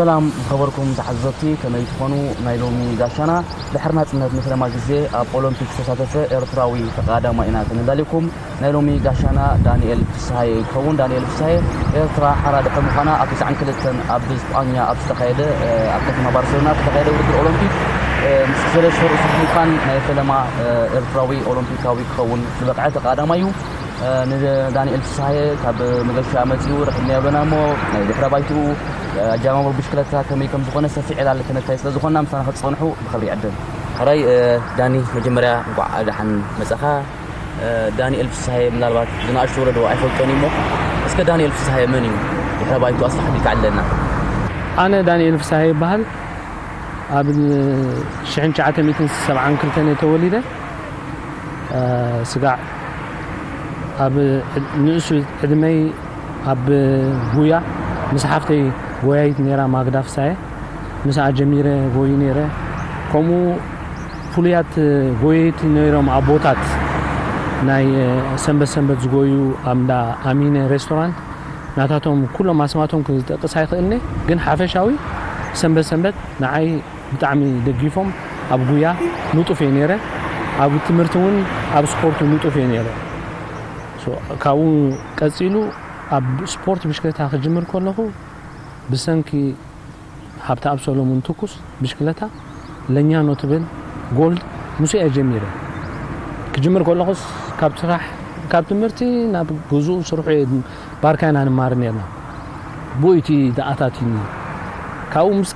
ሰላም ዝኸበርኩም ተዓዘብቲ፣ ከመይ ትኾኑ? ናይ ሎሚ ጋሻና ድሕሪ ናጽነት ንፈለማ ግዜ ኣብ ኦሎምፒክ ዝተሳተፈ ኤርትራዊ ተቐዳዳማይ ኢና ከነዳልየኩም። ናይ ሎሚ ጋሻና ዳንኤል ፍስሃየ ይኸውን። ዳንኤል ፍስሃየ ኤርትራ ሓራ ድሕሪ ምዃና ኣብ ተስዓን ክልተን ኣብ ስጳኛ ኣብ ዝተኻየደ፣ እ፣ ኣብ ከተማ ባርሴሎና ኣብ ዝተኻየደ ውድድር ኦሎምፒክ፣ እ፣ ምስ ሰለስተ ርእሱ ብምዃን ናይ ፈለማ፣ እ፣ ኤርትራዊ ኦሎምፒካዊ ክኸውን ዝበቕዐ ተቐዳዳማይ እዩ። እ፣ ንዳንኤል ፍስሃየ ካብ መገሻ መጺኡ ረኺብናዮ ኣለና እሞ ናይ ድሕረ ባይትኡ፣ እ፣ ኣጀማምሩ ብሽክለታ ከመይ ከም ዝኾነ ሰፊሕ ዕላል ክነካይድ ስለ ዝኾንና ምሳና ክትጸንሑ ብኽብሪ ይዕድም። ሕራይ፣ እ፣ ዳኒ፣ መጀመርያ እንቋዕ ደሓን መጻኻ። እ፣ ዳንኤል ፍስሃየ ምናልባት ዝነኣሽቱ ወለዶ ኣይፈልጦን እዩ እሞ፣ እስከ ዳንኤል ፍስሃየ መን እዩ? ድሕረ ባይትኡ ኣስፍሕ ኣቢልካ ዕለልና። ኣነ ዳንኤል ፍስሃየ ይበሃል። ኣብ ሽሕን ትሽዓተ ሚእትን ሰብዓን ክልተን እየ ተወሊደ። እ፣ ስጋዕ ኣብ ንእሱ ዕድመይ ኣብ ጉያ ምስ ሓፍተይ ጎያይት ነይራ፣ ማግዳ ፍስሃየ፣ ምስኣ ጀሚረ ጎዩ ነይረ። ከምኡ ፍሉያት ጎየይቲ ነይሮም ኣቦታት፣ ናይ ሰንበት ሰንበት ዝጎዩ ኣብ እንዳ ኣሚነ ሬስቶራንት። ናታቶም ኩሎም ኣስማቶም ክጠቅስ ኣይኽእልኒ፣ ግን ሓፈሻዊ ሰንበት ሰንበት ንዓይ ብጣዕሚ ደጊፎም፣ ኣብ ጉያ ንጡፍ እየ ነይረ። ኣብ ትምህርቲ እውን ኣብ ስፖርት ንጡፍ እየ ነይረ። ሶ፣ ካብኡ ቀጺሉ ኣብ ስፖርት ብሽክለታ ክጅምር ከለኹ ብሰንኪ ሃብተኣብ ሰሎሞን ትኩስ ብሽክለታ ለኛኖ ትብል ጎልድ ምስ እያ ጀሚረ። ክጅምር ከለኹስ ካብ ስራሕ፣ ካብ ትምህርቲ ናብ ግዝኡ ስርሑ እየ፣ ባርካ ኢና ንማር ነርና። ብኡ እቲ ተኣታትዩኒ። ካብኡ ምስ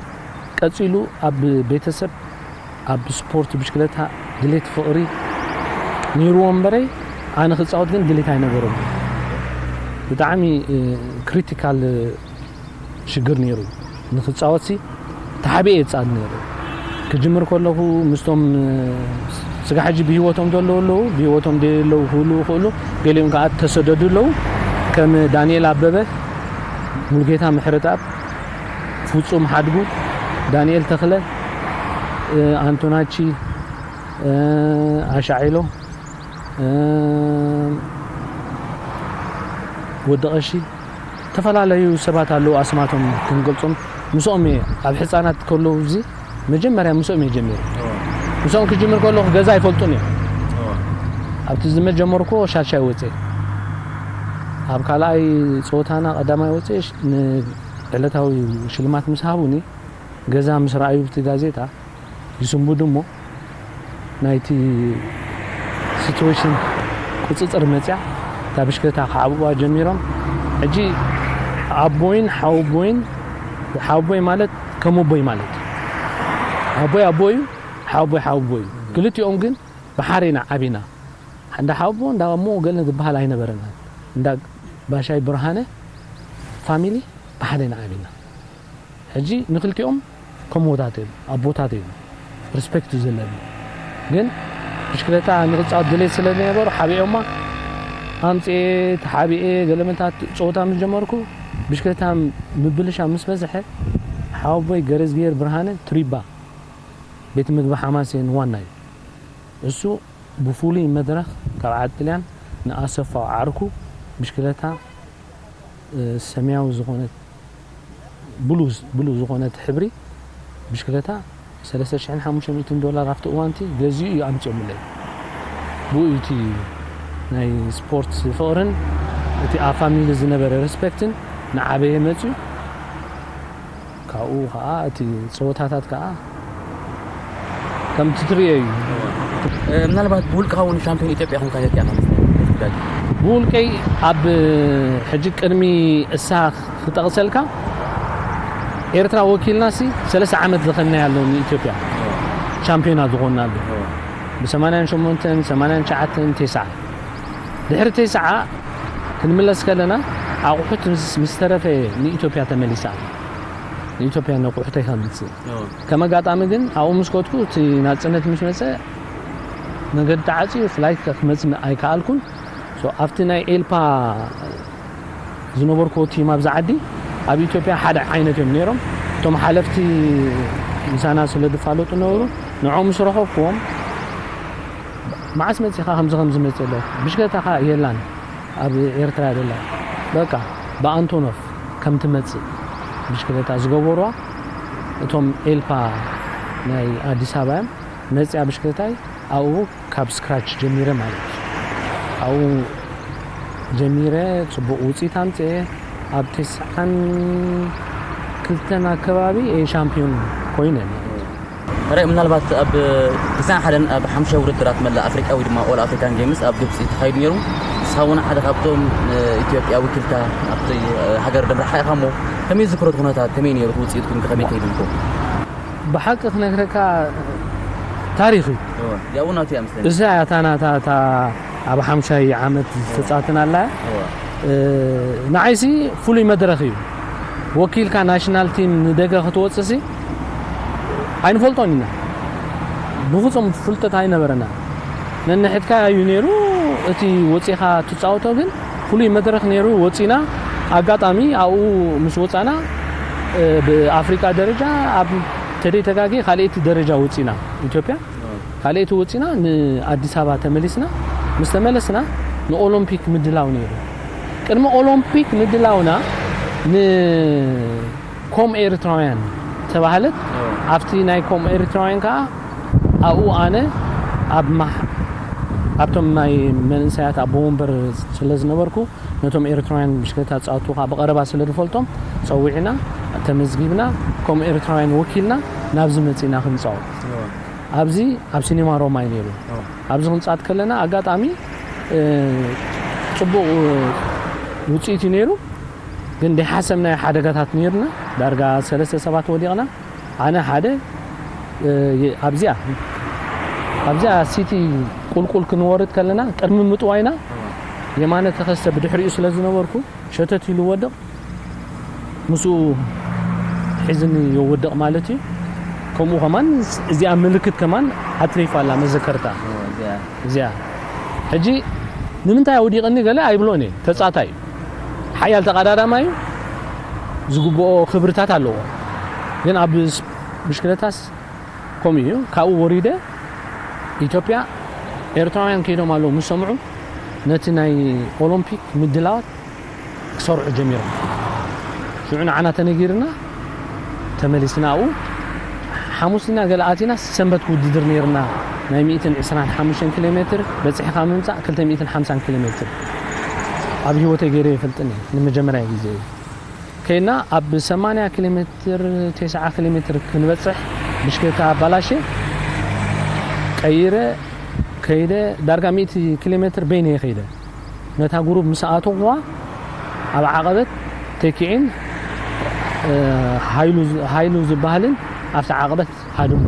ቀጺሉ ኣብ ቤተሰብ ኣብ ስፖርት ብሽክለታ ድሌት ፍቕሪ ነይርዎ እምበረይ ኣነ ክጻወት ግን ድሌት ኣይነበሮም። ብጣዕሚ፣ እ፣ ክሪቲካል ሽግር ነይሩ። ንክጻወትሲ ተሓቢኤ እጻወት ነይሩ። ክጅምር ከለኹ ምስቶም፣ እ፣ ስጋ ሕጂ ብህይወቶም ዘለዉ ኣለዉ፣ ብህይወቶም ደየለዉ ክህልዉ ይኽእሉ፣ ገሊኦም ከኣ ተሰደዱ ኣለዉ። ከም ዳንኤል ኣበበ፣ ሙሉጌታ ምሕረተኣብ፣ ፍጹም ሓድጉ፣ ዳንኤል ተኽለ፣ እ፣ ኣንቶናቺ፣ እ፣ ኣሻዒሎ፣ እ፣ ወዲ ቀሺ፣ ዝተፈላለዩ ሰባት ኣለዉ፣ ኣስማቶም ክንገልጾም። ምስኦም እየ ኣብ ሕጻናት ከለዉ፣ እዚ መጀመርያ ምስኦም እየ ጀሚረ። እዎ። ምስኦም ክጅምር ከለኹ ገዛ ኣይፈልጡን እዮም። እዎ። ኣብቲ ዝመጀመርኩዎ ሻሻይ ወፅየ። ኣብ ካልኣይ ፀወታና ቀዳማይ ወፅየ ሽ-፣ ንዕለታዊ ሽልማት ምስ ሃቡኒ፣ ገዛ ምስ ረኣዩ ብቲ ጋዜጣ ይስንብዱ እሞ፣ ናይቲ ሲትዌሽን ቁፅፅር መፅያ፣ እታ ብሽክለታ ክዓብዋ ጀሚሮም። ሕጂ ኣቦይን ሓወቦይን፣ ሓወቦይ ማለት ከም ኣቦይ ማለት እዩ። ኣቦይ ኣቦ እዩ፣ ሓወቦይ ሓወቦ እዩ። ክልቲኦም ግን ብሓደ ኢና ዓቢና። እንዳ ሓወቦ፣ እንዳ እሞ ገለ ዝበሃል ኣይነበረን። እንዳ ባሻይ ብርሃነ ፋሚሊ ብሓደ ኢና ዓቢና። ሕጂ ንክልቲኦም ከም ኣቦታት እዮም፣ ኣቦታት እዮም። ሪስፔክት እዩ ዘለኒ። ግን ብሽክለታ ንክፃወት ድሌት ስለ ዝነበሩ ሓቢኦማ። ኣምፅኤ፣ ተሓቢኤ፣ ገለመታት ፀወታ ምስ ጀመርኩ፣ ብሽክለታ ምብልሻ ምስ በዝሐ፣ ሓወቦይ ገረዝግሄር ብርሃነ ቱሪባ፣ ቤት ምግቢ ሓማሴን ዋና እዩ። እሱ ብፍሉይ መድረኽ ካብ ዓዲ ጥልያን ንኣሰፋው ዓርኩ ብሽክለታ፣ እ፣ ሰማያዊ ዝኾነት፣ ብሉ፣ ብሉ ዝኾነት ሕብሪ ብሽክለታ ሰለስተ ሽሕን ሓሙሽተ ሚእትን ዶላር ኣብቲ እዋንቲ ገዚኡ እዩ ኣምፂኦምለይ። ብኡ እዩ እቲ ናይ ስፖርት ፍቕርን እቲ ኣብ ፋሚሊ ዝነበረ ሪስፔክትን ንዓበየ መፅዩ። ካብኡ ከዓ እቲ ፀወታታት ከዓ ከምቲ ትርእዮ እዩ። እ፣ ምናልባት ብውልቅኻ እውን ሻምፒዮን ኢትዮጵያ ኮንካ ነይርካ ኢኻ መስለኒ፣ ናይ ስፒድ። ብውልቀይ ኣብ ሕጂ ቅድሚ እሳ ክጠቕሰልካ፣ ኤርትራ ወኪልናሲ ሰለስተ ዓመት ዝኸድናዮ ኣሎ ንኢትዮጵያ። ሻምፒዮና ዝኾንናሉ። ብ ሰማንያን ሸሞንተን፣ ሰማንያን ትሽዓተን፣ ተስዓን። ድሕሪ ተስዓ ክንምለስ ከለና፣ ኣቑሑት ምስ፣ ምስ ተረፈ ንኢትዮጵያ ተመሊሳ። ንኢትዮጵያ ነቑሑተይ ከምጽእ። ከም ኣጋጣሚ ግን ኣብኡ ምስ ከድኩ እቲ ናጽነት ምስ መጸ መገዲ ተዓጽዩ ፍላይት ክመጽእ ኣይከኣልኩን። ሶ ኣብቲ ናይ ኤልፓ ዝነበርኩዎ ቲም ኣብዚ ዓዲ ኣብ ኢትዮጵያ ሓደ ዓይነት እዮም ነይሮም። እቶም ሓለፍቲ ምሳና ስለ ዝፋለጡ ነበሩ። ንዕኦም ምስ ረኸብኩዎም መዓስ መጺኻ ከምዚ ከምዚ መጺእ ኣሎ። ብሽክለታኻ የላን ኣብ ኤርትራ ደላ። በቃ ብኣንቶኖቭ ከም ትመጽእ ብሽክለታ ዝገበሩዋ እቶም ኤልፓ ናይ ኣዲስ ኣበባ እዮም። መፅያ ብሽክለታይ ኣብኡ ካብ ስክራች ጀሚረ ማለት እዩ። ኣብኡ ጀሚረ፣ ፅቡቕ ውፅኢት ኣምፅኤ። ኣብ ተስዓን ክልተን ኣከባቢ እየ ሻምፒዮን ኮይነ። ራይ ምናልባት ኣብ ተስዓን ሓደን ኣብ ሓሙሽተ ውድድራት መላእ ኣፍሪቃ ወይ ድማ ኦል ኣፍሪካን ጌምስ ኣብ ግብፂ ተኻይዱ ነይሩ። ንስኻ እውን ሓደ ካብቶም ኢትዮጵያ ወኪልካ ኣብቲ ሃገር ደምርሓ ኢኻ እሞ፣ ከመይ ዝክሮት ኩነታት ከመይ ነይሩ? ውፅኢትኩም ከመይ ከይድልኩም? ብሓቂ ክነግረካ፣ ታሪኽ እዩ። ያው ናቱ ያምስለኝ እዛ እያ እታ ናታ እታ ኣብ ሓምሻይ ዓመት ዝተፃወተና ኣላ። ንዓይሲ ፍሉይ መድረኽ እዩ። ወኪልካ ናሽናል ቲም ንደገ ክትወፅሲ ኣይንፈልጦን ኢና። ብፍፁም ፍልጠት ኣይነበረና። ነንሕድካ እዩ ነይሩ። እቲ ወፂኻ ትፃወቶ ግን ፍሉይ መድረኽ ነይሩ። ወፂና፣ ኣጋጣሚ ኣብኡ ምስ ወፃና፣ ብኣፍሪቃ ደረጃ ኣብ ተደይ ተጋጊ ካልኣይቲ ደረጃ ወፂና። ኢትዮጵያ ካልኣይቲ ወፂና፣ ንኣዲስ ኣበባ ተመሊስና። ምስ ተመለስና፣ ንኦሎምፒክ ምድላው ነይሩ። ቅድሚ ኦሎምፒክ ምድላውና፣ ንኮም ኤርትራውያን ተባህለት። ኣብቲ ናይ ኮም ኤርትራውያን ከዓ ኣብኡ ኣነ ኣብ ማሕ- ኣብቶም ናይ መንእሰያት ኣቦ ወንበር ስለ ዝነበርኩ፣ ነቶም ኤርትራውያን ብሽክለታ ዝፃወቱ ከዓ ብቐረባ ስለ ዝፈልጦም፣ ፀዊዕና፣ ተመዝጊብና፣ ከም ኤርትራውያን ወኪልና ናብዚ መፂና ክንፃወት። ኣብዚ ኣብ ሲኒማ ሮማ እዩ ነይሩ። ኣብዚ ክንፃወት ከለና፣ ኣጋጣሚ ፅቡቕ ውፅኢት እዩ ነይሩ። ግን ደይሓሰብናዮ ሓደጋታት ነይሩና። ዳርጋ ሰለስተ ሰባት ወዲቕና። ኣነ ሓደ ኣብዚኣ ኣብዚኣ ሲቲ ቁልቁል ክንወርድ ከለና፣ ቅድሚ ምጥዋይና፣ የማነ ተኸስተ ብድሕሪኡ ስለ ዝነበርኩ፣ ሸተት ኢሉ ወድቕ። ምስኡ ሒዝኒ ይወድቕ ማለት እዩ። ከምኡ ከማን፣ እዚኣ ምልክት ከማን ኣትሪፋ ኣላ መዘከርታ። እዚኣ ሕጂ ንምንታይ ኣውዲቕኒ ገለ ኣይብሎን እየ። ተጻታይ ሓያል ተቐዳዳማይ እዩ። ዝግብኦ ክብርታት ኣለዎ። ግን ኣብ ብሽክለታስ ከምኡ እዩ። ካብኡ ወሪደ፣ ኢትዮጵያ፣ ኤርትራውያን ከይዶም ኣለዉ ምስ ሰምዑ፣ ነቲ ናይ ኦሎምፒክ ምድላዋት ክሰርሑ ጀሚሮም። ሽዑ ንዓና ተነጊርና፣ ተመሊስና ኣብኡ። ሓሙስ ኢና ገለ ኣቲና፣ ሰንበት ውድድር ነይርና፣ ናይ ሚእትን ዕስራን ሓሙሽተን ኪሎ ሜትር በፂሕኻ ምምፃእ፣ ክልተ ሚእትን ሓምሳን ኪሎ ሜትር። ኣብ ህይወተይ ገይረ ይፈልጥን እየ፣ ንመጀመርያ ግዜ እዩ። ከይና ኣብ ሰማንያ ኪሎ ሜትር፣ ተስዓ ኪሎ ሜትር ክንበፅሕ፣ ብሽክለታ ኣባላሸ፣ ቀይረ፣ ከይደ፣ ዳርጋ ሚእቲ ኪሎ ሜትር በይነ እየ ከይደ። ነታ ጉሩብ ምስ ኣተኹዋ፣ ኣብ ዓቐበት ተኪዒን፣ እ፣ ሃይሉ ዝ-፣ ሃይሉ ዝበሃልን ኣብቲ ዓቐበት ሃድሙ።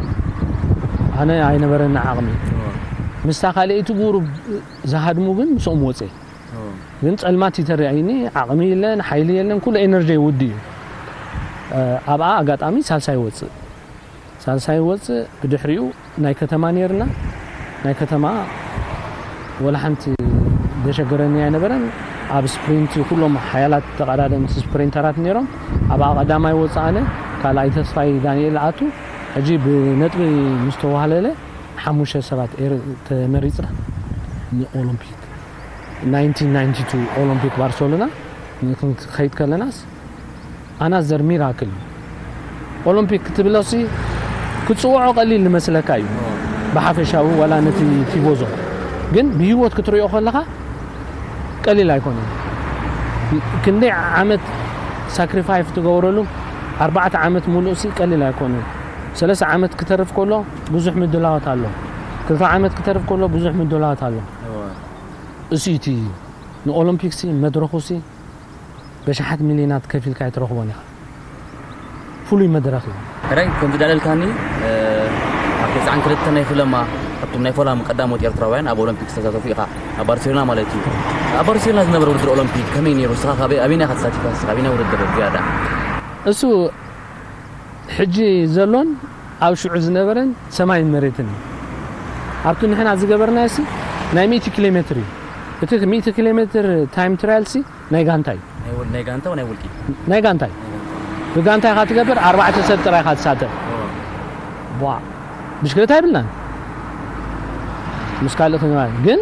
ኣነ ኣይነበረኒ ዓቕሚ። ምስታ ካልኣይቲ ጉሩብ ዝሃድሙ ግን ምስኦም ወፀ። ግን ፀልማት ይተረኣይኒ፣ ዓቕሚ የለን፣ ሓይሊ የለን፣ ኩሉ ኤነርጂ ይውዲ እዩ። እ፣ ኣብኣ ኣጋጣሚ ሳልሳይ ወፅእ። ሳልሳይ ወፅእ፣ ብድሕሪኡ ናይ ከተማ ነይርና። ናይ ከተማ ወላ ሓንቲ ዘሸገረኒ ኣይነበረን። ኣብ ስፕሪንት ኩሎም ሓያላት ተቐዳደምቲ ስፕሪንተራት ነይሮም። ኣብኣ ቀዳማይ ወፅእ ኣነ፣ ካልኣይ ተስፋይ ዳንኤል ኣቱ። ሕጂ ብነጥቢ ምስ ተዋህለለ፣ ሓሙሽተ ሰባት ኤር-፣ ተመሪፅና ንኦሎምፒክ፣ ናይንቲን ናይንቲ ቱ ኦሎምፒክ ባርሰሎና ንክንከይድ ከለናስ፣ ኣናዘር ሚራክል። ኦሎምፒክ ክትብሎሲ፣ ክትፅውዖ ቀሊል ንመስለካ እዩ፣ ብሓፈሻዊ ዋላ ነቲ ቲቮዞ። ግን ብህይወት ክትሪኦ ከለኻ ቀሊል ኣይኮነን። ክንደይ ዓመት ሳክሪፋይስ ትገብረሉ፣ ኣርባዕተ ዓመት ሙሉእ ሲ ቀሊል ኣይኮነን። ሰለስተ ዓመት ክተርፍ ከሎ ብዙሕ ምድላዋት ኣሎ። ክልተ ዓመት ክተርፍ ከሎ ብዙሕ ምድላዋት ኣሎ። እሱ እቲ ንኦሎምፒክሲ መድረኹሲ በሽሓት ሚልዮናት ከፊልካ ኣይትረኽቦን ኢኻ። ፍሉይ መድረኽ እዩ። ሕራይ፣ ከምቲ ዳለልካኒ፣ እ፣ ኣብ ተስዓን ክልተ ናይ ፍለማ፣ ካብቶም ናይ ፈላሚ ቀዳሞት ኤርትራውያን ኣብ ኦሎምፒክ ዝተሳተፉ ኢኻ፣ ኣብ ባርሴሎና ማለት እዩ። ኣብ ባርሴሎና ዝነበረ ውድድር ኦሎምፒክ ከመይ ነይሩ? ንስኻ ካብ ኣበየናይ ኢኻ ተሳቲፍካ? ንስኻ ኣበየናይ ውድድር ዝያዳ? እሱ ሕጂ ዘሎን ኣብ ሽዑ ዝነበረን ሰማይን መሬትን እዩ። ኣብቲ ንሕና ዝገበርናዮሲ ናይ ሚእቲ ኪሎ ሜትር እዩ። እቲ ሚእቲ ኪሎ ሜትር ታይም ትራያልሲ ናይ ጋንታ እዩ። ናይ ውል-፣ ናይ ጋንታ ወይ ናይ ውልቂ? ናይ ጋንታ እዩ። ናይ ጋንታ። ብጋንታ ኢኻ ትገብር፣ ኣርባዕተ ሰብ ጥራይ ኢኻ ትሳተፍ። ኦ። ቧ፣ ብሽክለታ የብልናን። ምስ ካልእ ክንባል ግን፣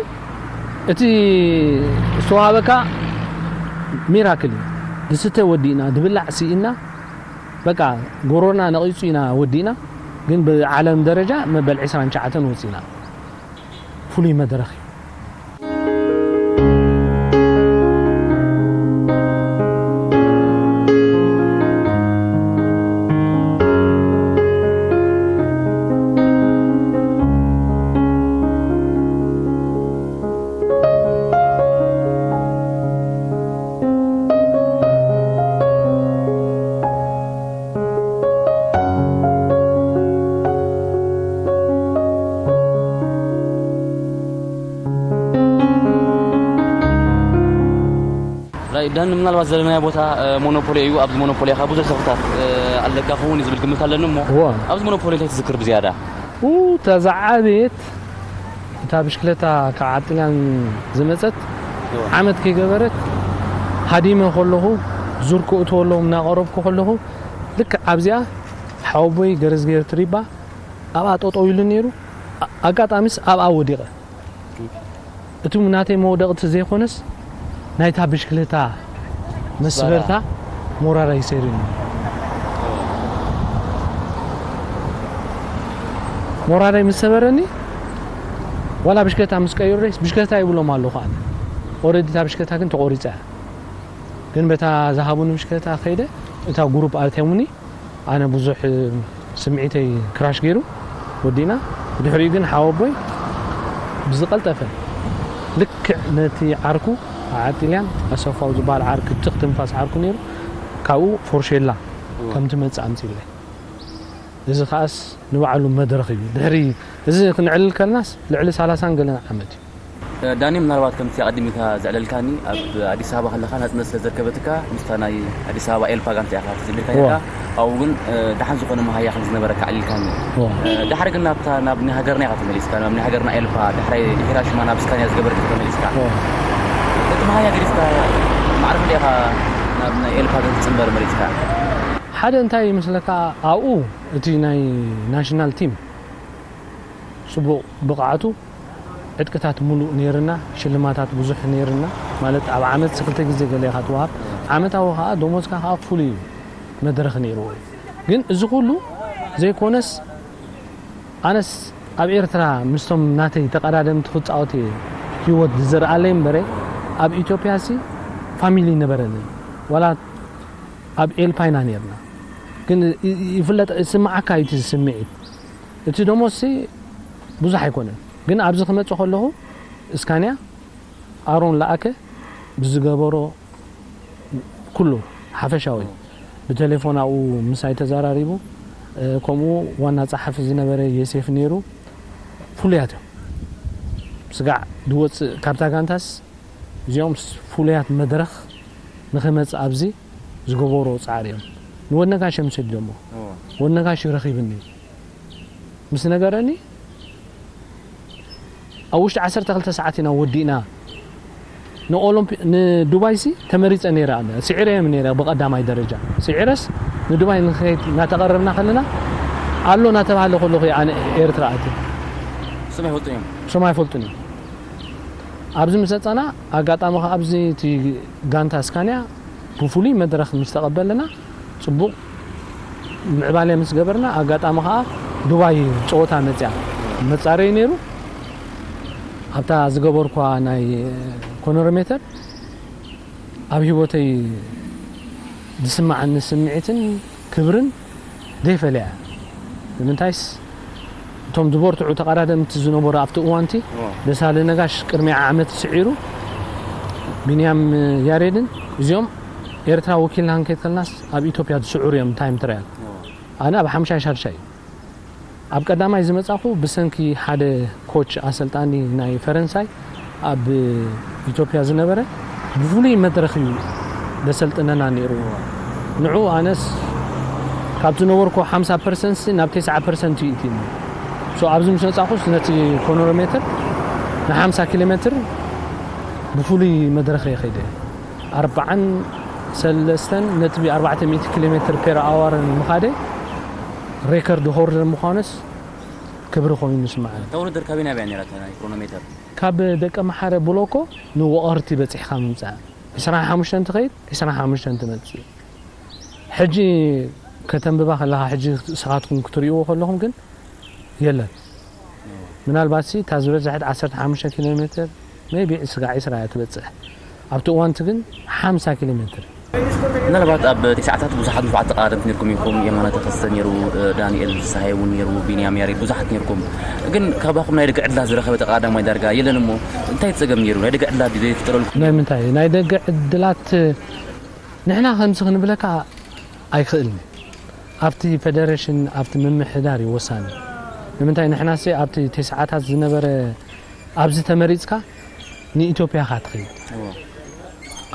እቲ ዝተዋሃበካ ሚራክል እዩ። ዝስተ ወዲእና፣ ዝብላዕ ስኢና፣ በቃ ጎሮሮና ነቒጹ ኢና ወዲእና፣ ግን ብዓለም ደረጃ መበል ዕስራን ትሽዓተን ወጺና። ፍሉይ መድረኽ እዩ። ራይ ዳኒ፣ ምናልባት ዘለናዮ ቦታ እ፣ ሞኖፖሊ እዩ። ኣብዚ ሞኖፖሊ ኢኻ ብዙሕ ሰኽታት እ፣ ኣለካ ክኸውን እዩ ዝብል ግምት ኣለኒ እሞ እዋ። ኣብዚ ሞኖፖሊ እንታይ ትዝክር ብዝያዳ? ኡ፣ እታ ዝዓበየት እታ ብሽክለታ ካብ ዓጥልያን ዝመጸት እዋ። ዓመት ከይገበረት ሃዲመ ከለኹ ዙር ክእትወሎም እናቐረብኩ ከለኹ ልክዕ ኣብዚኣ ሓወቦይ ገረዝጌር ትሪባ ኣብኣ ጠጠው ኢሉ ነይሩ። ኣ- ኣጋጣሚስ ኣብኣ ወዲቐ። እቲ ናተይ መውደቕቲ ዘይኮነስ ናይታ ብሽክለታ መስበርታ ሞራራይ ሰይሩኒ። ሞራራይ ምስ ሰበረኒ ዋላ ብሽክለታ ምስ ቀይሩ ረይስ ብሽክለታ ይብሎም ኣለኹ ኣነ። ኦረዲ እታ ብሽክለታ ግን ተቖሪፀ እያ። ግን በታ ዝሃቡኒ ብሽክለታ ከይደ እታ ጉሩፕ ኣርቴሙኒ ኣነ ብዙሕ ስምዒተይ ክራሽ ገይሩ ወዲና። ብድሕሪኡ ግን ሓወቦይ ብዝቐልጠፈ ልክዕ ነቲ ዓርኩ ዓጢልያን ኣሰፋው ዝበሃል ዓርክ ትኽ ትንፋስ ዓርኩ ነይሩ። ካብኡ ፎርሼላ ከም ትመጽእ ኣምጺለይ። እዚ ከኣስ ንባዕሉ መድረኽ እዩ። ድሕሪ እዚ ክንዕልል ከለናስ ልዕሊ ሰላሳን ገለን ዓመት እዩ። ዳኒ፣ ምናልባት ከምቲ ኣቐዲምካ ዘዕለልካኒ ኣብ ኣዲስ ኣበባ ከለኻ ናጽነት ስለ ዘርከበትካ ምስታ ናይ ኣዲስ ኣበባ ኤልፓ ጋንታ ኢኻ ተዘሚርካ ነርካ። ኣብኡ ግን እ፣ ደሓን ዝኾነ መሃያ ከም ዝነበረካ ኣዕሊልካኒ። ዳሕሪ ግን ናብታ ናብ ናይ ሃገርና ኢኻ ተመሊስካ፣ ናብ ናይ ሃገርና ኤልፓ፣ ዳሕራይ ድሕሪ ሽማ ናብ ስካንያ ዝገበርካ ተመሊስካ። እቲ መሃያ ገዲፍካ ማዕረ ክንደይ ኢኻ ናብ ናይ ኤልፓ ግን ክትጽንበር መሪጽካ? ሓደ እንታይ ይመስለካ ኣብኡ እቲ ናይ ናሽናል ቲም ጽቡቕ ብቕዓቱ ዕጥቅታት ሙሉእ ነይርና፣ ሽልማታት ብዙሕ ነይርና። ማለት ኣብ ዓመት ክልተ ግዜ ገለ ኢኻ ትወሃብ። ዓመታዊ ከኣ ደሞዝካ ከኣ ፍሉይ መድረኽ ነይርዎ እዩ። ግን እዚ ኩሉ ዘይኮነስ ኣነስ ኣብ ኤርትራ ምስቶም ናተይ ተቐዳደምቲ ክጻወት እየ ህይወት ዝዘርኣለይ እምበረ ኣብ ኢትዮጵያ ሲ ፋሚሊ ነበረንን ዋላ ኣብ ኤልፓ ኢና ነርና። ግን ይፍለጥ ስምዓካ እዩ እቲ ስምዒት። እቲ ደሞዝሲ ብዙሕ ኣይኮነን። ግን ኣብዚ ክመጽእ ከለኹ እስካንያ ኣሮን ለኣከ ብዝገበሮ ኩሉ ሓፈሻዊ ብቴሌፎን ኣብኡ ምሳይ ተዘራሪቡ። ከምኡ ዋና ጸሓፊ ዝነበረ የሴፍ ነይሩ። ፍሉያት እዮም። ስጋዕ ዝወጽእ ካብታ ጋንታስ እዚኦም ፍሉያት መድረኽ ንኽመጽእ ኣብዚ ዝገበሮ ጻዕሪ እዮም። ንወድነጋሽ እዮም ሰዲዶሞ። ወድነጋሽ እዩ ረኺብኒ ምስ ነገረኒ ኣብ ውሽጢ ዓሰርተ ክልተ ሰዓት ኢና ወዲእና። ንኦሎምፒ ንዱባይ ሲ ተመሪጸ ነይረ ኣነ ስዒረ እዮም ነይረ ብቐዳማይ ደረጃ ስዒረስ ንዱባይ ንኸይድ እናተቐረብና ከለና ኣሎ እናተባህለ ከለኹ ኣነ ኤርትራ ኣት ስም ኣይፈልጡ እዮም። ስም ኣይፈልጡን እዮም። ኣብዚ ምስ መጻና ኣጋጣሚ ከኣ ኣብዚ እቲ ጋንታ እስካንያ ብፍሉይ መድረኽ ምስ ተቐበለና ጽቡቕ ምዕባለ ምስ ገበርና ኣጋጣሚ ከኣ ዱባይ ጸወታ መጽያ መጻረይ ነይሩ። ኣብታ ዝገበርኳ ናይ ኮኖሮሜተር ኣብ ህይወተይ ዝስማዓኒ ስምዒትን ክብርን ዘይፈለያ። ንምንታይስ እቶም ዝበርትዑ ተቐዳደምቲ ዝነበሩ ኣብቲ እዋንቲ ደሳለ ነጋሽ ቅድሚ ዓመት ስዒሩ ቢንያም ያሬድን እዚኦም ኤርትራ ወኪልና ክንከይድ ከለናስ ኣብ ኢትዮጵያ ዝስዕሩ እዮም ታይም ትራያል። ኣነ ኣብ ሓምሻይ ሻድሻይ እዩ ኣብ ቀዳማይ ዝመጻኹ ብሰንኪ ሓደ ኮች ኣሰልጣኒ ናይ ፈረንሳይ ኣብ ኢትዮጵያ ዝነበረ ብፍሉይ መድረኽ እዩ ዘሰልጥነና ነይሩ። ንዑ ኣነስ ካብ ዝነበርኩ ሓምሳ ፐርሰንት ናብ ተስዓ ፐርሰንት እዩ እትኒ። ሶ ኣብዚ ምስ መጻኹስ ነቲ ኮኖሮሜትር ን ሓምሳ ኪሎ ሜትር ብፍሉይ መድረኽ እየ ከይደ። ኣርባዓን ሰለስተን ነጥቢ ኣርባዕተ ሚእቲ ኪሎ ሜትር ፔር ኣዋር ምኻደ ሬከርድ ሆርደር ምዃኑስ ክብሪ ኮይኑ ይስምዓኒ። እታ ውድድር ካበይ ናበይ እያ ነይራ እታ ናይ ክሮኖሜተር? ካብ ደቀ መሓረ ብሎኮ ንወቐርቲ በጺሕካ ምምጻእ። ዕስራን ሓሙሽተን ትኸይድ፣ ዕስራን ሓሙሽተን ትመጽእ። ሕጂ ከተንብባ ከለኻ ሕጂ ስኻትኩም ክትርእይዎ ከለኹም ግን የለን። ምናልባት ሲ እታ ዝበዝሐት ዓሰርተ ሓሙሽተ ኪሎ ሜትር maybe ስጋዕ ዒስራ እያ ትበጽሕ። ኣብቲ እዋንቲ ግን ሓምሳ ኪሎ ሜትር። ምናልባት ኣብ ተስዓታት ብዙሓት ንፉዓት ተቐዳደምቲ ነርኩም ኢኹም። የማነ ተኸስተ ነይሩ፣ ዳንኤል ፍስሃየ እውን ነይሩ፣ ቢንያም ያሬድ ብዙሓት ነርኩም። ግን ካባኹም ናይ ደገ ዕድላት ዝረኸበ ተቐዳዳማይ ዳርጋ የለን እሞ እንታይ ጸገም ነይሩ? ናይ ደገ ዕድላት ድዩ ዘይፍጠረልኩም? ናይ ምንታይ ናይ ደገ ዕድላት ንሕና ከምዚ ክንብለካ ኣይክእልን። ኣብቲ ፌደሬሽን ኣብቲ ምምሕዳር እዩ ወሳኒ። ንምንታይ ንሕናሲ ኣብቲ ተስዓታት ዝነበረ ኣብዚ ተመሪጽካ ንኢትዮጵያ ኢኻ ትኸይድ።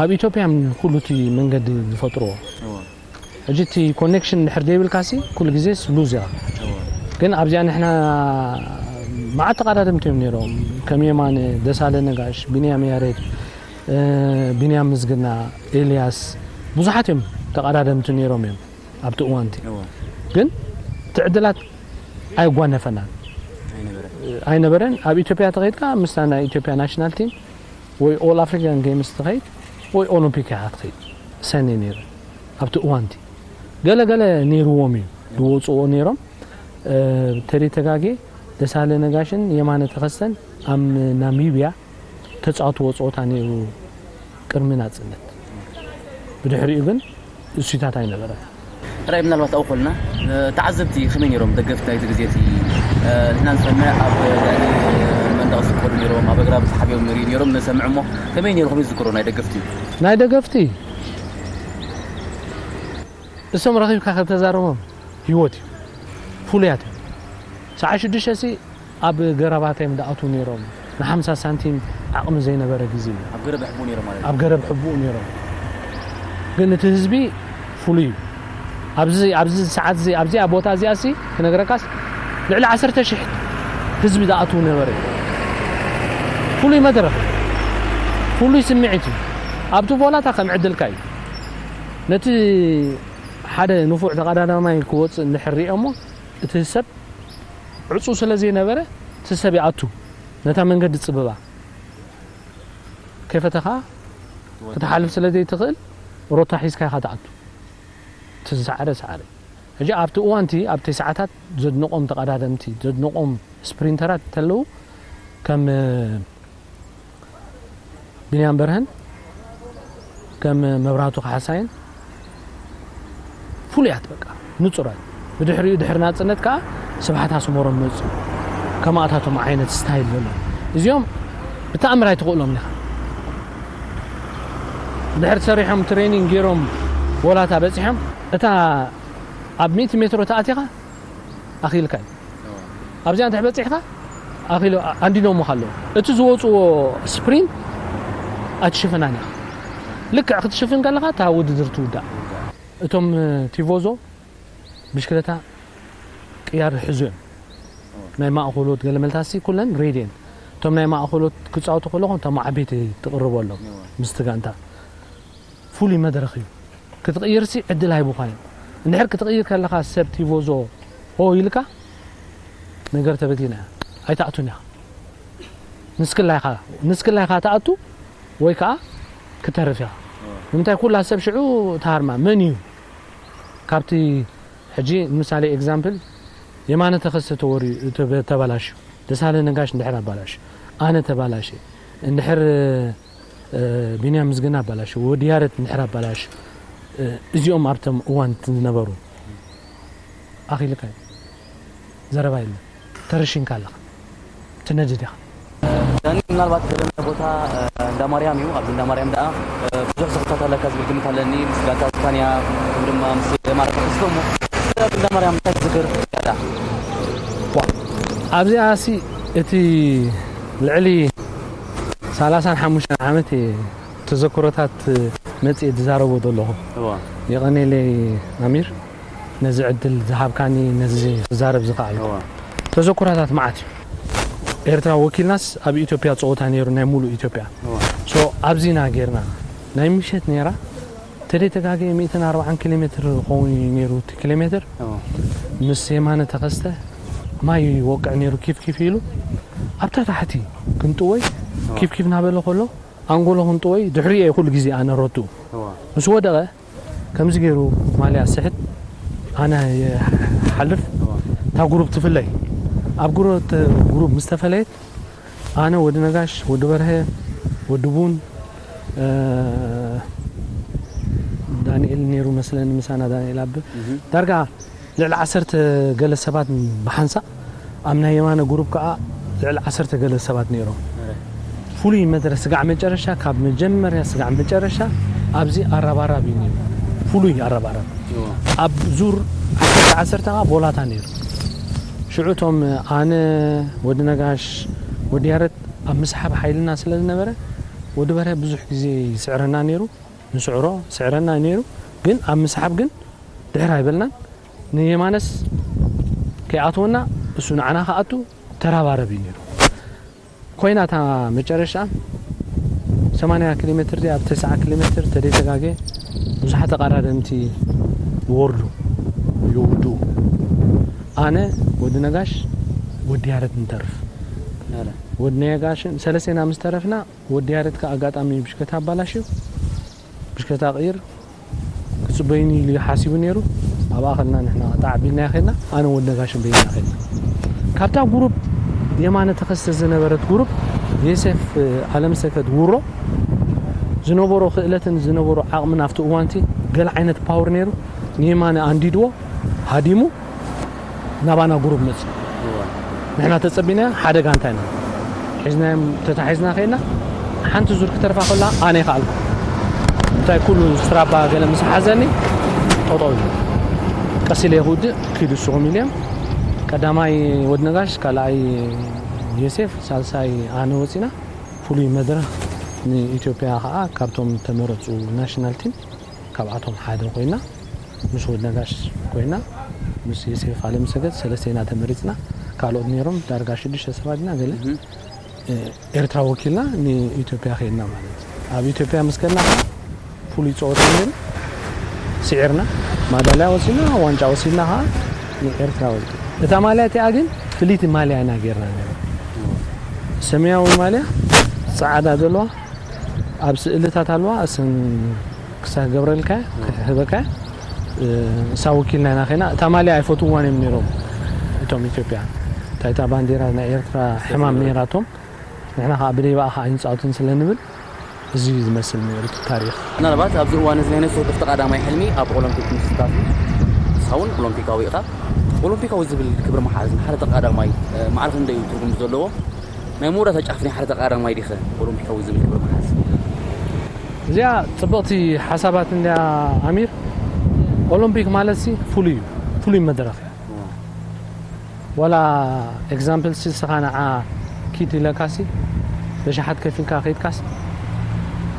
ኣብ ኢትዮጵያ ኩሉ እቲ መንገዲ ዝፈጥርዎ። ሕጂ እቲ ኮኔክሽን ድሕር ዘይብልካሲ ኩሉ ግዜስ ሉዝ ኢኻ። ግን ኣብዚኣ ንሕና መዓት ተቐዳደምቲ እዮም ነይሮም። ከም የማነ፣ ደሳለ ነጋሽ፣ ቢንያም ያሬድ፣ ቢንያም ምዝግና፣ ኤልያስ ብዙሓት እዮም ተቐዳደምቲ ነይሮም እዮም ኣብቲ እዋንቲ። ግን እቲ ዕድላት ኣይጓነፈናን ኣይነበረን። ኣብ ኢትዮጵያ ተኸይድካ ምስታ ናይ ኢትዮጵያ ናሽናል ቲም ወይ ኦል ኣፍሪካን ጌምስ ትኸይድ ወይ ኦሎምፒክ ኢኻ ትኸይድ ሰኒ ነይሩ ኣብቲ እዋንቲ። ገለ ገለ ነይርዎም እዩ ዝወፅዎ ነይሮም። ተደይ ተጋጌ ደሳለ ነጋሽን የማነ ተኸስተን ኣብ ናሚብያ ተፃወትዎ ፀወታ ነይሩ ቅድሚ ናፅነት። ብድሕሪኡ ግን እሱታት ኣይነበረን። ጥራይ ምናልባት ኣብኡ ኮልና ተዓዘብቲ ከመይ ነይሮም? ደገፍቲ ናይቲ ግዜ እቲ ንሕና ንሰምዕ ኣብ ልዕሊ መንደቕ ዝስቀሉ ነይሮም፣ ኣብ ኣግራብ ተሓቢኦም ንርኢ ነይሮም ንሰምዕ። እሞ ከመይ ነይሩ? ከመይ ዝዝክሮ ናይ ደገፍቲ? ናይ ደገፍቲ እሶም ረኺብካ ከተዛረቦም ህይወት እዩ። ፍሉያት እዮም። ሰዓ ሽዱሽተ ሲ ኣብ ገረባተይ እዮም ዝኣትዉ ነይሮም። ንሓምሳ ሳንቲም ዓቕሚ ዘይነበረ ግዜ እዩ። ኣብ ገረብ ሕቡእ ነይሮም ማለት እዩ። ኣብ ገረብ ሕቡእ ነይሮም። ግን እቲ ህዝቢ ፍሉይ እዩ። ኣብዚ ኣብዚ ሰዓት እዚ ኣብዚኣ ቦታ እዚኣ ሲ ክነግረካስ ልዕሊ ዓሰርተ ሽሕ ህዝቢ ዝኣትዉ ነበረ። ፍሉይ መድረኽ፣ ፍሉይ ስምዒት እዩ። ኣብቲ ቦላታ ከም ዕድልካ እዩ። ነቲ ሓደ ንፉዕ ተቐዳዳማይ ክወፅእ እንድሕር ሪኦሞ እቲ ሰብ ዕፁ ስለ ዘይነበረ እቲ ሰብ ይኣቱ ነታ መንገዲ ፅብባ ከይፈተኻ ክትሓልፍ ስለ ዘይትኽእል ሮታ ሒዝካ ኢኻ ትኣቱ። እቲ ዝሰዓረ ሰዓረ። ሕጂ ኣብቲ እዋንቲ ኣብቲ ሰዓታት ዘድንቖም ተቐዳደምቲ ዘድንቖም ስፕሪንተራት እንተለዉ ከም ቢንያም በርሀን ከም መብራቱ ካሕሳይን ፍሉያት በቃ ንጹራት። ብድሕሪኡ ድሕሪ ናጽነት ከኣ ስብሓት ኣስመሮም መጽኡ። ከማእታቶም ዓይነት ስታይል ዘሎ እዚኦም ብተኣምር ኣይትኽእሎም ኢኻ። ድሕሪ ሰሪሖም ትሬኒንግ ገይሮም ወላታ በጺሖም እታ ኣብ ሚእቲ ሜትሮ ተኣቲኻ ኣኺልካ እዩ። ኣብዚኣ እንተ በፂሕካ ኣኺሉ ኣንዲዶምኻ ኣለዉ። እቲ ዝወፅዎ ስፕሪንት ኣይትሽፍናን ኢኻ። ልክዕ ክትሽፍን ከለኻ እታ ውድድር ትውዳእ። እቶም ቲቮዞ ብሽክለታ ቅያር ይሕዙ እዮም። ናይ ማእኸሎት ገለ መልታሲ ኩለን ሬድየን እቶም ናይ ማእኸሎት ክፃወቱ ከለኹ እቶም ዓበይቲ ትቕርበሎም ምስቲ ጋንታ ፍሉይ መድረኽ እዩ። ክትቕይርሲ ዕድል ኣይቡኻን እዮም። እንድሕር ክትቕይር ከለኻ ሰብ ቲቮዞ ሆ ኢልካ ነገር ተበቲና እያ ኣይትኣቱን ኢኻ። ንስክላ ኢኻ ንስክላ ኢኻ ትኣቱ ወይ ከዓ ክተርፍ ኢኻ። ንምንታይ ኩላ ሰብ ሽዑ ተሃርማ መን እዩ ካብቲ ሕጂ ንምሳሌ ኤግዛምፕል የማነ ተኸስተ ተወርዩ ተበላሽዩ ደሳለ ነጋሽ እንድሕር ኣባላሽ ኣነ ተባላሽ እንድሕር ቢንያም ምስግና ኣባላሽ ወዲ ያረት እንድሕር ኣባላሽ እዚኦም ኣብቶም እዋን ዝነበሩ ኣኺልካ እዩ ዘረባ የለን ተረሽንካ ኣለኻ ትነድድ ኢኻ። ዳኒ ምናልባት ዘለና ቦታ እንዳ ማርያም እዩ። ኣብዚ እንዳ ማርያም ደኣ ብዙሕ ዝኽታት ኣለካ ዝብል ግምት ኣለኒ። ምስ ጋንታ ስፓንያ ከምኡ ድማ ምስ የማነ ተኸስተ እሞ ኣብ እንዳ ማርያም እንታይ ትዝክር? ያዳ ኣብዚኣ ሲ እቲ ልዕሊ ሰላሳን ሓሙሽተን ዓመት እየ ተዘክሮታት መፅየ ዝዛረቦ ዘለኹ። የቐኔለይ ኣሚር ነዚ ዕድል ዝሃብካኒ ነዚ ክዛረብ ዝኸኣልኩ። ተዘክሮታት መዓት እዩ። ኤርትራ ወኪልናስ ኣብ ኢትዮጵያ ፀወታ ነይሩ ናይ ሙሉእ ኢትዮጵያ። ሶ ኣብዚና ጌርና ናይ ምሸት ነይራ ተደይ ተጋገየ ሚእትን ኣርባዓን ኪሎ ሜትር ዝኸውን እዩ ነይሩ እቲ ኪሎ ሜትር ምስ የማነ ተኸስተ ማይ ይወቅዕ ነይሩ ኪፍ ኪፍ ኢሉ ኣብታ ታሕቲ ክንጥወይ ኪፍ ኪፍ ናበለ ከሎ ኣንጎሎ ክንጥወይ ድሕሪኡ እየ ኩሉ ግዜ ኣነ ረቱ ምስ ወደቐ ከምዚ ገይሩ ማልያ ስሕት ኣነ ይሓልፍ። እታ ጉሩብ ትፍለይ። ኣብ ጉሩብ፣ ጉሩብ ምስ ተፈለየት፣ ኣነ፣ ወዲ ነጋሽ፣ ወዲ በርሀ፣ ወዲ ቡን፣ እ፣ ዳንኤል ነይሩ መስለኒ፣ ምሳና ዳንኤል ኣብ ዳርጋ ልዕሊ ዓሰርተ ገለ ሰባት ብሓንሳእ፣ ኣብ ናይ የማነ ጉሩብ ከዓ ልዕሊ ዓሰርተ ገለ ሰባት ነይሮም። ፍሉይ መድረ ስጋዕ መጨረሻ፣ ካብ መጀመርያ ስጋዕ መጨረሻ ኣብዚ ኣረባራብ እዩ ነይሩ። ፍሉይ ኣረባራብ። ኣብ ዙር ዓሰርተ ዓሰርተ ከዓ ቦላታ ነይሩ። ሽዑ እቶም ኣነ፣ ወዲ ነጋሽ፣ ወዲ ያረድ ኣብ ምስሓብ ሓይልና ስለ ዝነበረ፣ ወዲ በርሀ ብዙሕ ግዜ ይስዕረና ነይሩ። ንስዕሮ፣ ስዕረና ነይሩ። ግን ኣብ ምስሓብ ግን ድሕር ኣይበልናን። ንየማነስ ከይኣትወና፣ እሱ ንዓና ክኣቱ ተራባረብ እዩ ነይሩ። ኮይና እታ መጨረሻ ሰማንያ ኪሎ ሜትር ድያ፣ ኣብ ተስዓ ኪሎ ሜትር ተደይተጋገ ብዙሓት ተቐዳደምቲ ይወርዱ፣ ይውድኡ። ኣነ፣ ወዲ ነጋሽ፣ ወዲ ያረድ ንተርፍ። ወዲ ነጋሽን ሰለስቴና ምስ ተረፍና፣ ወዲ ያረድ ከኣ ኣጋጣሚ ብሽከታ ኣባላሽዩ፣ ብሽከታ ቅይር ክጽበዩኒ ኢሉ ሓሲቡ ነይሩ። ኣብኣ ከልና ንሕና ጣዕ ቢልና ከድና፣ ኣነ ወዲ ነጋሽን በይንና ከድና። ካብታ ጉሩፕ የማነ ተኸስተ ዝነበረት ጉሩፕ፣ የሴፍ ኣለምሰገድ ውሮ ዝነበሮ ክእለትን ዝነበሮ ዓቕምን ኣብቲ እዋንቲ ገለ ዓይነት ፓወር ነይሩ። ንየማነ ኣንዲድዎ፣ ሃዲሙ፣ ናባና ጉሩብ መጽኡ። ንሕና ተጸቢናዮ ሓደ ጋንታ ኢና ሒዝናዮም፣ ተታሒዝና ከይና፣ ሓንቲ ዙር ክተርፋ ከላ ኣነ ይኸኣልኩ። እንታይ ኩሉ ስትራባ ገለ ምስ ሓዘኒ፣ ጠጠው ኢሉ። ቀስ ኢለ ክውድእ፣ ኪዱ ንስኹም ኢልዮም። ቀዳማይ ወዲ ነጋሽ፣ ካልኣይ ዮሴፍ፣ ሳልሳይ ኣነ ወጺና። ፍሉይ መድረኽ ንኢትዮጵያ ኸኣ ካብቶም ተመረጹ ናሽናል ቲም ካብኣቶም ሓደ ኮይና፣ ምስ ወድ ነጋሽ ኮይና፣ ምስ ዮሴፍ ኣለምሰገድ ሰለስቴና ተመሪጽና። ካልኦት ነይሮም ዳርጋ ሽዱሽተ ሰባት ኢና ገለ። እህ። እ፣ ኤርትራ ወኪልና ንኢትዮጵያ ከይድና ማለት እዩ። ኣብ ኢትዮጵያ ምስ ከድና ኸዓ ፍሉይ ጸወታ ነይሩ። ስዒርና፣ ማዳልያ ወሲድና፣ ዋንጫ ወሲድና ኸዓ ንኤርትራ ወኪልና። እታ ማልያ እቲኣ ግን ፍልይቲ ማልያ ኢና ጌርና ነይሩ። ሰማያዊ ማልያ፣ ጸዓዳ ዘለዋ፣ ኣብ ስእልታት ኣለዋ፣ እሰን ክሳብ ክገብረልካ፣ ክህበካ፣ እ፣ እሳ ወኪልና ኢና ኸይና። እታ ማልያ ኣይፈትውዋን እዮም ነይሮም እቶም ኢትዮጵያ። እንታይ እታ ባንዴራ ናይ ኤርትራ ሕማም ነይራቶም። ንሕና ኸዓ ብደይ ብኣ ኸዓ ኣይንጻወትን ስለ ንብል፣ እዚ እዩ ዝመስል ነይሩ እቲ ታሪኽ። ምናልባት ኣብዚ እዋን እዚ ናይ ነፍሲ ወከፍ ተቐዳማይ ሕልሚ ኣብ ኦሎምፒክ ምስታፍ እዩ። ንስኻ እውን ኦሎምፒካዊ ኢኻ። ኦሎምፒካዊ ዝብል ክብሪ መሓዝ ንሓደ ተቐዳማይ፣ እ፣ መዓል ክንደይ እዩ ትርጉም ዘለዎ? ናይ መወዳእታ ጫፍ ናይ ሓደ ተቐዳዳማይ ዲኸ ኦሎምፒካዊ ዝብል ክብሪ መሓዝ? እዚኣ ጽብቕቲ ሓሳባት እንድያ ኣሚር። ኦሎምፒክ ማለትሲ ፍሉይ እዩ፣ ፍሉይ መድረኽ እዩ። ዋላ ኤግዛምፕል ሲ ንስኻ ንዓ ኪድ ኢለካሲ በሽሓት ከፊልካ ከይድካስ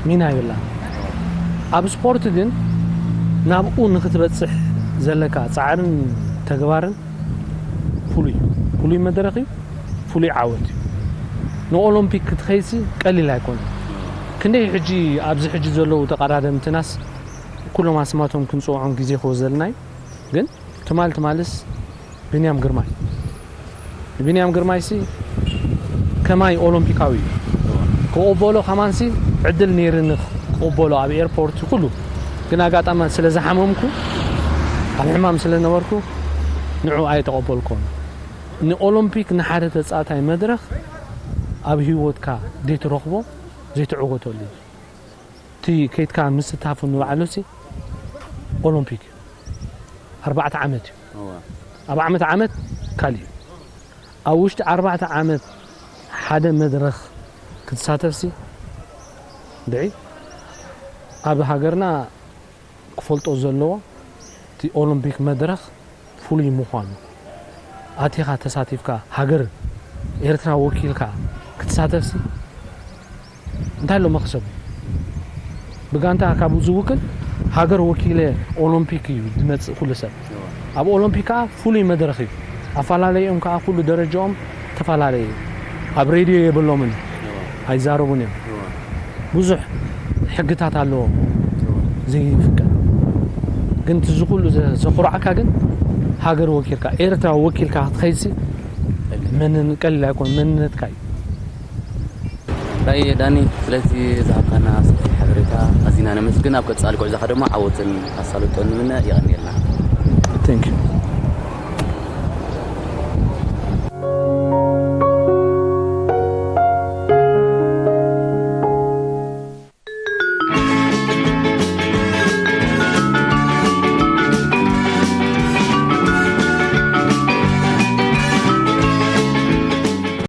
ሚና የብላን። ኣብ ስፖርት ግን ናብኡ ንኽትበጽሕ ዘለካ ጻዕርን ተግባርን ፍሉይ እዩ። ፍሉይ መድረኽ እዩ፣ ፍሉይ ዓወት እዩ። ንኦሎምፒክ ክትኸይድሲ ቀሊል ኣይኮነን። ክንደይ ሕጂ ኣብዚ ሕጂ ዘለዉ ተቐዳደምትናስ ኩሎም ኣስማቶም ክንጽውዖም ግዜ ክወስደልና እዩ። ግን ትማል ትማልስ ብንያም ግርማይ፣ ንብንያም ግርማይሲ ከማይ ኦሎምፒካዊ እዩ። ክቕበሎ ከማንሲ ዕድል ነይርኒ ክቕበሎ ኣብ ኤርፖርት ኩሉ። ግን ኣጋጣሚ ስለ ዝሓመምኩ፣ ኣብ ሕማም ስለ ነበርኩ ንዑ ኣይተቐበልኩን። ንኦሎምፒክ ንሓደ ተጻዋታይ መድረኽ ኣብ ህይወትካ ዘይትረኽቦ ዘይትዕወተሉ እዩ። እቲ ከይድካ ምስታፉ ንባዕሉሲ ኦሎምፒክ እዩ። ኣርባዕተ ዓመት እዩ። እወ። ኣብ ዓመት ዓመት ካልእ እዩ። ኣብ ውሽጢ ኣርባዕተ ዓመት ሓደ መድረኽ ክትሳተፍሲ፣ ድዒ ኣብ ሃገርና ክፈልጦ ዘለዎ እቲ ኦሎምፒክ መድረኽ ፍሉይ ምዃኑ፣ ኣቲኻ ተሳቲፍካ ሃገር ኤርትራ ወኪልካ ክትሳተፍሲ እንታይ ኣሎ መኽሰቡ? ብጋንታ ካብኡ ዝውክል ሃገር ወኪለ ኦሎምፒክ እዩ ዝመጽእ ኩሉ ሰብ። ኣብ ኦሎምፒክ ከኣ ፍሉይ መድረኽ እዩ። ኣፈላለዮም ከኣ ኩሉ ደረጃኦም ተፈላለየ እዩ። ኣብ ሬድዮ የብሎምን፣ ኣይዛረቡን እዮም። ብዙሕ ሕግታት ኣለዎም ዘይፍቀድ። ግን እቲ ዝኹሉ ዘ-፣ ዘኹርዓካ ግን ሃገር ወኪልካ፣ ኤርትራ ወኪልካ ክትኸይድሲ መንን-፣ ቀሊል ኣይኮን፣ መንነትካ እዩ። ዳይ ዳኒ፣ ስለዚ ዝሃብካና ሰፊሕ ሓበሬታ ኣዚና ነመስግን። ኣብ ቀጻሊ ጉዕዞኻ ድማ ዓወትን ኣሳልጦን ንምነ። የቐንየልና። Thank you.